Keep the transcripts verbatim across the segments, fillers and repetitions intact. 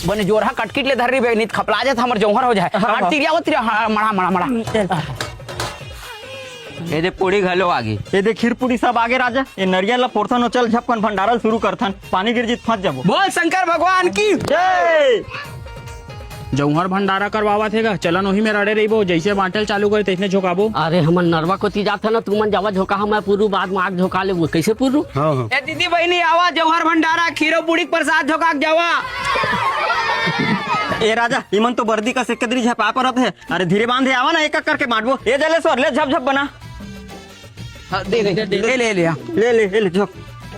बने जोरहा कटकिट ले धर रही बे, नित खपला जात हमर जौहर हो जाए। हाँ, हाँ। तिरिया वो तिरिया, हाँ, मड़ा, मड़ा, मड़ा। ये दे पूड़ी घलो आगे। ये दे खीर पूड़ी सब आगे राजा। ये नरियल ला पोरथन हो, चल झपकन भंडारल शुरू करथन, पानी गिर जीत फंस जाबो। बोल शंकर भगवान की। जय। जौहर भंडारा करवावत हे गा, चलन ओही में रड़े रहिबो, जैसे बांटल चालू करे तैसने झोंकाबो। अरे हमन नरवा कोती जात हन ना, तुमन जावा झोंका, मैं पूरू बाद में आग झोंका लेबो। कैसे पूरू? हाँ, हाँ। ए दीदी बहिनी आवा, जौहर भंडारा खीरो पूड़ी के प्रसाद झोंका के जावा। ए राजा, इमन तो बर्दी का सेकदरी झपा परत हे। अरे धीरे बांधे आवा ना, एक एक करके बांटबो। ए जलेश्वर, ले झप झप बना। हाँ, दे, दे, दे, ले, ले, ले, हाँ। ले, ले, ले, ले, झोंक।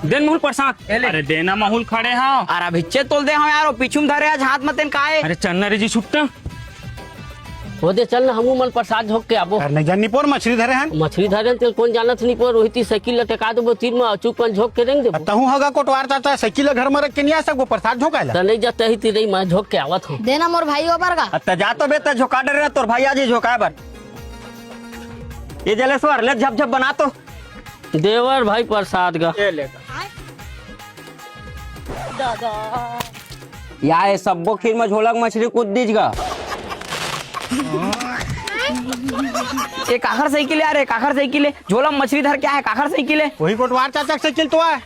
देन माहुल प्रसाद। ए ले। अरे देना माहुल खड़े हाँ। अरे अभी चे तोल दे हाँ यार, वो पीछू में धरे आज हाथ मतेन काए। अरे चल ना रे जी छुट्टा। हो दे चल ना, हमू मन प्रसाद झोंक के आबो। अरे नहीं जान निपोर मछली धरे हन। मछली धरे हन, तेल कौन जानत निपोर, वही ती साइकिल लटका देबो तीर में, चुप पन झोंक के रेंग देबो। अब तहूँ हगा कोटवार चाचा साइकिल ला घर में रख के नहीं आ सकबो, प्रसाद झोंकाए ला। त नहीं जा तही ती रही, मैं झोंक के आवत हूँ। देना मोर भाई ओबर गा। अब त जा तो बे, त झोंका डरे ना, तोर भाई आज ही झोंकाए बर। ये जलेश्वर, ले झप झप बना तो। देवर भाई प्रसाद गा। ये ले। या ये सब्बो खीर में झोलक मछली कूद दीज गा। ये काखर साइकिल यार, ये काखर साइकिल है? झोला में मछली धर के आए, काखर साइकिल है? वही कोटवार चाचा के साइकिल तो है।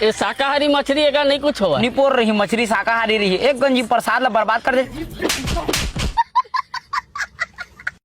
ये शाकाहारी मछली है का, नहीं कुछ होवा? निपोर रही मछली, शाकाहारी रही, एक गंजी प्रसाद ला बर्बाद कर दे।